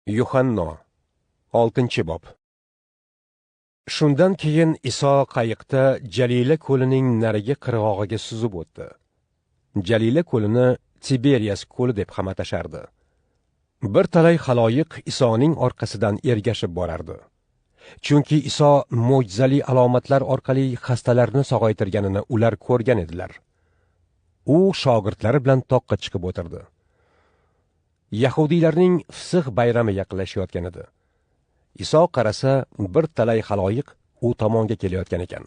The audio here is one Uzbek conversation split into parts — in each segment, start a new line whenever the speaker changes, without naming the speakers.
Yuhanno, 6-bob. Shundan keyin Iso qayiqda Jalila ko'lining narigi qirg'og'iga suzib o'tdi. Jalila ko'lini Tiberiyas ko'li deb ham atashardi. Bir talay xaloyiq Isoning orqasidan ergashib borardi. Chunki Iso mo'jizali alomatlar orqali xastalarni sog'aytirganini ular ko'rgan edilar. U shogirdlari bilan toqqa chiqib o'tirdi. Yahudiylarning Fisix bayrami yaqinlashayotgan edi. Iso qarasa, bir talay xaloyiq u tomonga kelayotgan ekan.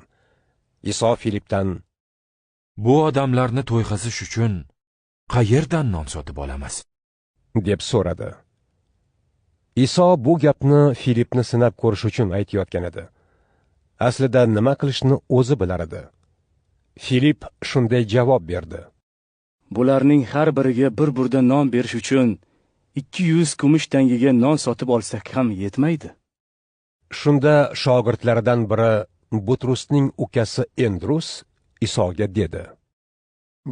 Iso Filipdan:
"Bu odamlarni to'yg'azish uchun qayerdan non sotib olamiz?"
deb so'radi. Iso bu gapni Filipni sinab ko'rish uchun aytayotgan edi. Aslida nima qilishni o'zi bilar edi. Filip shunday javob berdi:
"Bularning har biriga bir burda non berish uchun 200 kumush tangaga non sotib olsak ham yetmaydi."
Shunda shogirdlaridan biri, Butrusning ukasi Endrus Isoga dedi: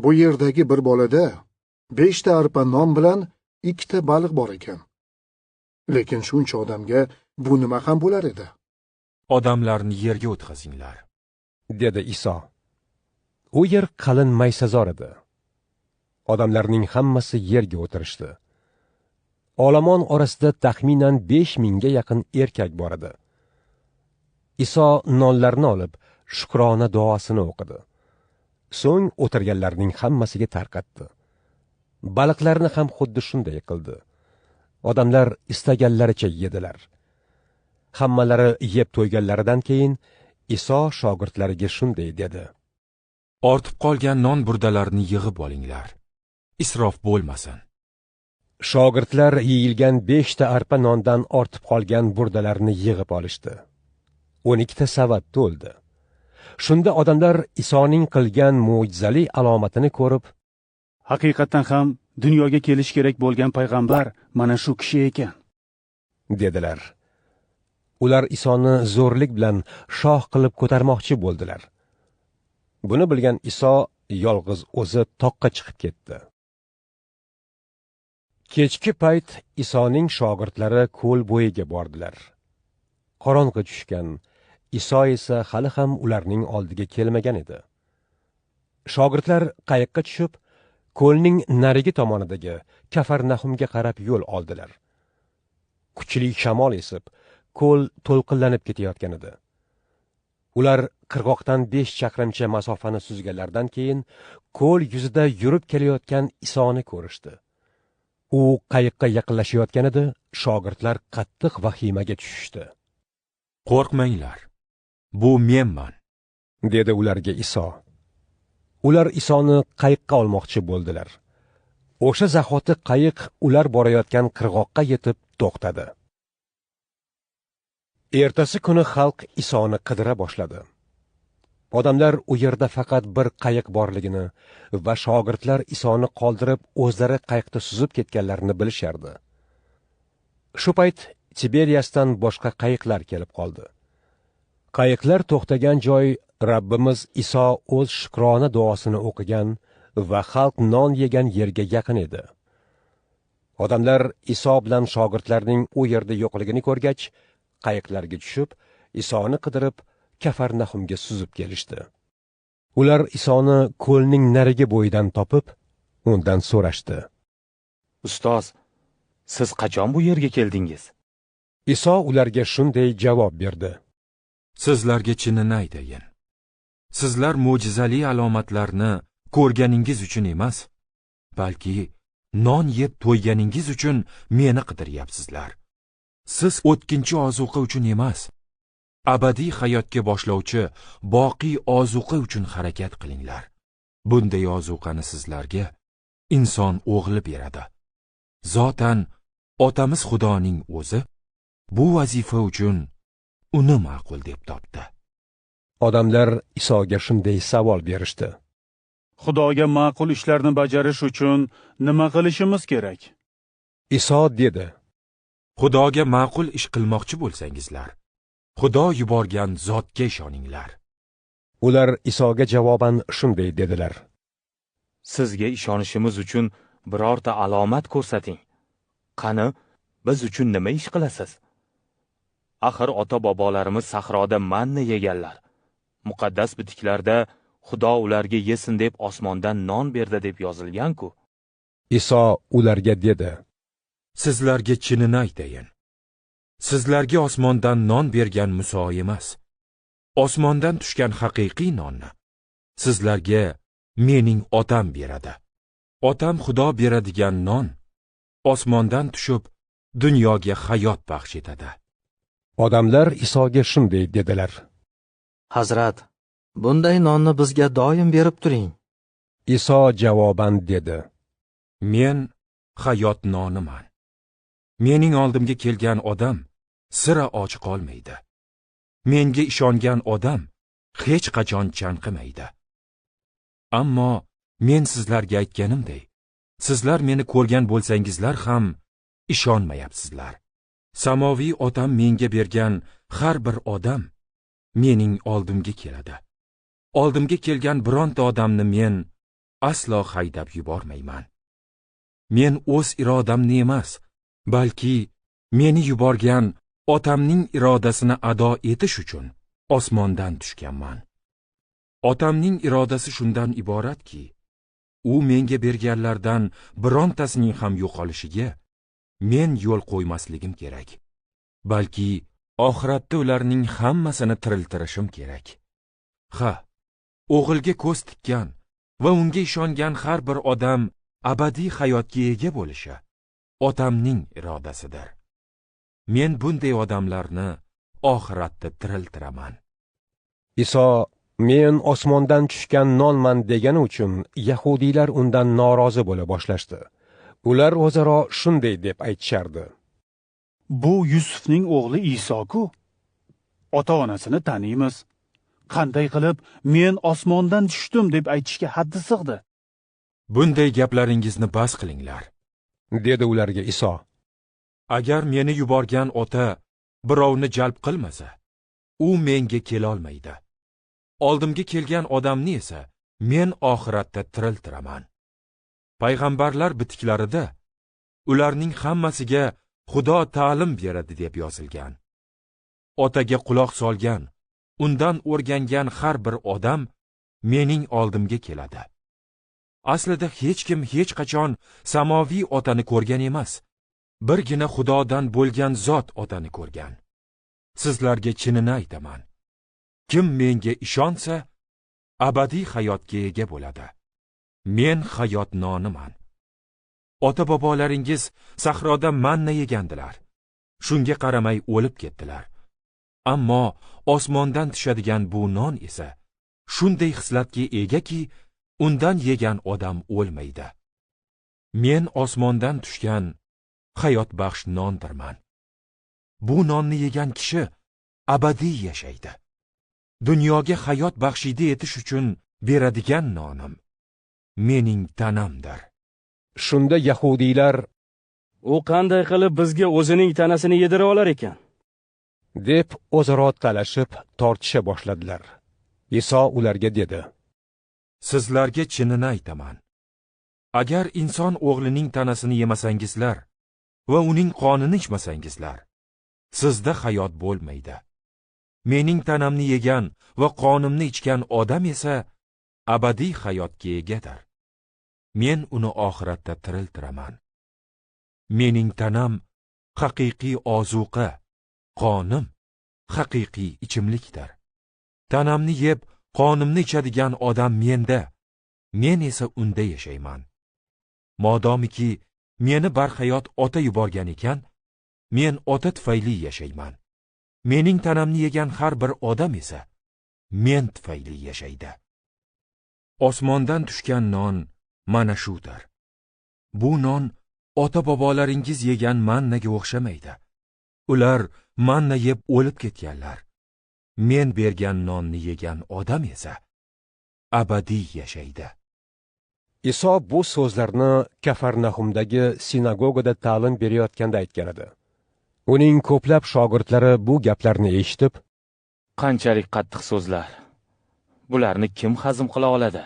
"Bu yerdagi bir bolada 5 ta arpa non bilan 2 ta baliq bor ekan. Lekin shuncha odamga bu nima ham bo'lar edi?"
"Odamlarni yerga o'tkazinglar,"
dedi Iso. U yer qalin maysazor edi. Odamlarning hammasi yerga o'tirishdi. Olomon orasida taxminan 5000 ga yaqin erkak bor edi. Iso nonlarni olib, shukrona duosini o'qidi. So'ng o'tirganlarning hammasiga tarqatdi. Baliqlarni ham xuddi shunday qildi. Odamlar istaganlaricha yedilar. Hammalari yeb to'yganlaridan keyin Iso shogirdlariga shunday dedi:
"Ortib qolgan non burdalarini yig'ib olinglar. Isrof bo'lmasin."
Shogirdlar yeyilgan 5 ta arpa nondan ortib qolgan burdalarni yig'ib olishdi. 12 ta savat to'ldi. Shunda odamlar Isoning qilgan mo'jizali alomatini ko'rib,
"Haqiqatan ham dunyoga kelish kerak bo'lgan payg'ambar mana shu kishi ekan,"
dedilar. Ular Isoni zo'rlik bilan shoh qilib ko'tarmoqchi bo'ldilar. Buni bilgan Iso yolg'iz o'zi toqqa chiqib ketdi. Kechki payt Isoning shogirdlari ko'l bo'yiga bordilar. Qorong'i tushgan, Iso esa hali ham ularning oldiga kelmagan edi. Shogirdlar qayiqqa tushib, ko'lning narigi tomonidagi Kafarnahumga qarab yo'l oldilar. Kuchli shamol esib, ko'l to'lqinlanib ketayotgan edi. Ular qirg'oqdan 5 chaqirimcha masofani suzganlaridan keyin ko'l yuzida yurib kelayotgan Isoni ko'rishdi. U qayiqqa yaqinlashayotgan edi, shogirdlar qattiq vahimaga tushishdi.
"Qo'rqmanglar. Bu menman,"
dedi ularga Iso. Ular Isoni qayiqqa olmoqchi bo'ldilar. O'sha zahoti qayiq ular borayotgan qirg'oqqa yetib to'xtadi. Ertasi kuni xalq Isoni qidira boshladi. Odamlar u yerda faqat bir qayiq borligini va shogirdlar Isoni qoldirib o'zlari qayiqda suzib ketganlarini bilishardi. Shu payt Tiberiyasdan boshqa qayiqlar kelib qoldi. Qayiqlar to'xtagan joy Rabbimiz Iso o'z shukrona duosini o'qigan va xalq non yegan yerga yaqin edi. Odamlar Iso bilan shogirdlarning u yerda yo'qligini ko'rgach, qayiqlarga tushib, Isoni qidirib Kafarnahumga suzib kelishdi. Ular Isoni ko'lning narigi bo'yidan topib, undan so'rashdi:
"Ustoz, siz qachon bu yerga keldingiz?"
Iso ularga shunday javob berdi:
"Sizlarga chinini aytayin. Sizlar mo'jizali alomatlarni ko'rganingiz uchun emas, balki non yeb to'yganingiz uchun meni qidiryapsizlar. Siz o'tkinchi ozuqa uchun emas, abadiy hayotga boshlovchi boqiy ozuqa uchun harakat qilinglar. Bunday ozuqani sizlarga inson o'g'li beradi. Zotan otamiz Xudoning o'zi bu vazifa uchun uni ma'qul deb topdi."
Odamlar Isoga shunday savol berishdi:
"Xudoga ma'qul ishlarni bajarish uchun nima qilishimiz kerak?"
Iso dedi:
"Xudoga ma'qul ish qilmoqchi bo'lsangizlar, Xudo yuborgan zotga ishoninglar."
Ular Isoga javoban shunday dedilar:
"Sizga ishonishimiz uchun birorta alomat ko'rsating. Qani, Biz uchun nima ish qilasiz? Axir ota-bobolarimiz sahroda manna yeganlar. Muqaddas bitiklarda Xudo ularga yesin deb osmondan non berdi deb yozilgan-ku.
Iso ularga dedi:
Sizlarga chinini aytayin. Sizlarga osmondan non bergan Muso emas. Osmondan tushgan haqiqiy nonni sizlarga mening Otam beradi. Otam Xudo beradigan non osmondan tushib dunyoga hayot baxsh etadi.
Odamlar Isoga shunday dedilar:
Hazrat, bunday nonni bizga doim berib turing.
Iso javoban dedi:
Men hayot noniman. Mening oldimga kelgan odam sira och qolmaydi. Menga ishongan odam hech qachon chanqimaydi. Ammo men sizlarga aytganimday, sizlar meni ko'rgan bo'lsangizlar ham ishonmayapsizlar. Samoviy Otam menga bergan har bir odam mening oldimga keladi. Oldimga kelgan bironta odamni men aslo haydab yubormayman. Men o'z irodamni emas, balki meni yuborgan Otamning irodasini ado etish uchun osmondan tushganman. Otamning irodasi shundan iboratki, u menga berganlardan birontasining ham yo'qolishiga men yo'l qo'ymasligim kerak, balki oxiratda ularning hammasini tiriltirishim kerak. Ha, o'g'ilga ko'z tikkan va unga ishongan har bir odam abadiy hayotga ega bo'lishi Otamning irodasidir. Men bunday odamlarni oxiratda tiriltiraman.
Iso men osmondan tushgan nonman degani uchun yahudiylar undan norozi bo'la boshlashdi. Ular o'zaro shunday deb aytishardi:
Bu Yusufning o'g'li Iso-ku. Ota-onasini taniymiz. Qanday qilib men osmondan tushdim deb aytishga haddi sig'di?
Bunday gaplaringizni bas qilinglar,
dedi ularga Iso.
Agar meni yuborgan ota birovni jalb qilmasa, u menga kela olmaydi. Oldimga kelgan odamni esa men oxiratda tiriltiraman. Payg'ambarlar bitiklarida ularning hammasiga Xudo ta'lim beradi deb yozilgan. Otaga quloq solgan, undan o'rgangan har bir odam mening oldimga keladi. Aslida hech kim hech qachon samoviy otani ko'rgan emas. Birgina Xudodan bo'lgan zot otani ko'rgan. Sizlarga chinini aytaman. Kim menga ishonsa, abadiy hayotga ega bo'ladi. Men hayot noniman. Ota-bobolaringiz sahroda manna yegandilar. Shunga qaramay o'lib ketdilar. Ammo osmondan tushadigan bu non esa shunday xislatga egaki, undan yegan odam o'lmaydi. Men osmondan tushgan hayotbaxsh nondirman. Bu nonni yegan kishi abadiy yashaydi. Dunyoga hayot baxshida etish uchun beradigan nonim mening tanamdir.
Shunda yahudiylar:
U qanday qilib bizga o'zining tanasini yedira olar ekan?
deb o'zaro talashib tortisha boshladilar. Iso ularga dedi:
Sizlarga chinini aytaman. Agar inson o'g'lining tanasini yemasangizlar va uning qonini ichmasangizlar, sizda hayot bo'lmaydi. Mening tanamni yegan va qonimni ichgan odam esa abadiy hayotga egadir. Men uni oxiratda tiriltiraman. Mening tanam haqiqiy ozuqa, qonim haqiqiy ichimlikdir. Tanamni yeb, qonimni ichadigan odam menda, men esa unda yashayman. Modomiki meni barhayot ota yuborgan ekan, men ota tufayli yashayman. Mening tanamni yegan har bir odam esa men tufayli yashaydi. Osmondan tushgan non mana shudir. Bu non ota-bobolaringiz yegan mannaga o'xshamaydi. Ular manna yeb o'lib ketganlar. Men bergan nonni yegan odam esa abadiy yashaydi.
Iso bu so'zlarni Kafarnahumdagi sinagogada ta'lim berayotganda aytgan edi. Uning ko'plab shogirdlari bu gaplarni eshitib,
Qanchalik qattiq so'zlar! Bularni kim hazm qila oladi?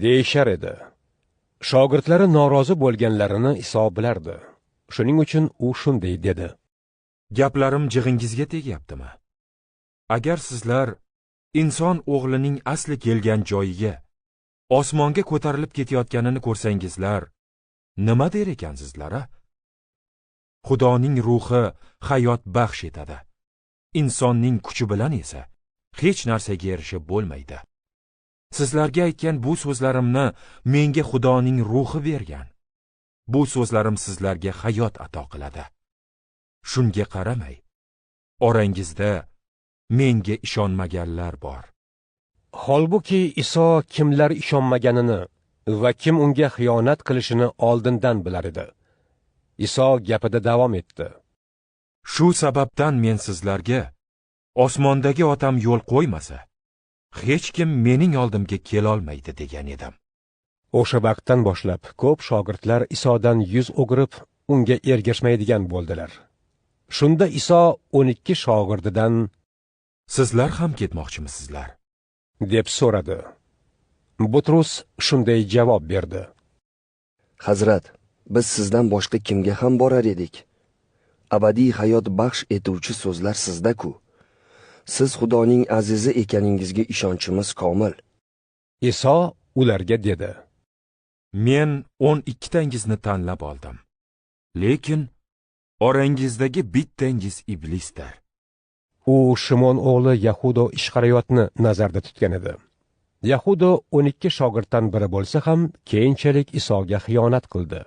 deyishar edi. Shogirdlari norozi bo'lganlarini Iso bilardi. Shuning uchun u shunday dedi:
Gaplarim jig'ingizga tegyaptimi? Agar sizlar inson o'g'lining asli kelgan joyiga, osmonga ko'tarilib ketayotganini ko'rsangizlar, nima der ekansizlar, a? Xudoning ruhi hayot baxsh etadi. Insonning kuchi bilan esa hech narsaga erishib bo'lmaydi. Sizlarga aytgan bu so'zlarimni menga Xudoning ruhi bergan. Bu so'zlarim sizlarga hayot ato qiladi. Shunga qaramay, orangizda menga ishonmaganlar bor.
Holbuki Iso kimlar ishonmaganini va kim unga xiyonat qilishini oldindan bilar edi. Iso gapida davom etdi.
Shu sababdan men sizlarga osmondagi otam yo'l qo'ymasa, hech kim mening oldimga kelolmaydi degan edim.
O'sha vaqtdan boshlab ko'p shogirdlar Isodan yuz o'girib, unga ergashmaydigan bo'ldilar. Shunda Iso 12 shogirdidan:
Sizlar ham ketmoqchimisizlar?
deb so'radi. Butrus shunday javob berdi:
Hazrat, biz sizdan boshqa kimga ham borar edik? Abadiy hayot baxsh etuvchi so'zlar sizda-ku. Siz Xudoning azizi ekaningizga ishonchimiz komil.
Iso ularga dedi:
Men 12 tangizni tanlab oldim. Lekin orangizdagi bittangiz iblisdir.
U Shimon o'g'li Yahudo Ishqariyotni nazarda tutgan edi. Yahudo 12 shogirddan biri bo'lsa ham, keyinchalik Isoga xiyonat qildi.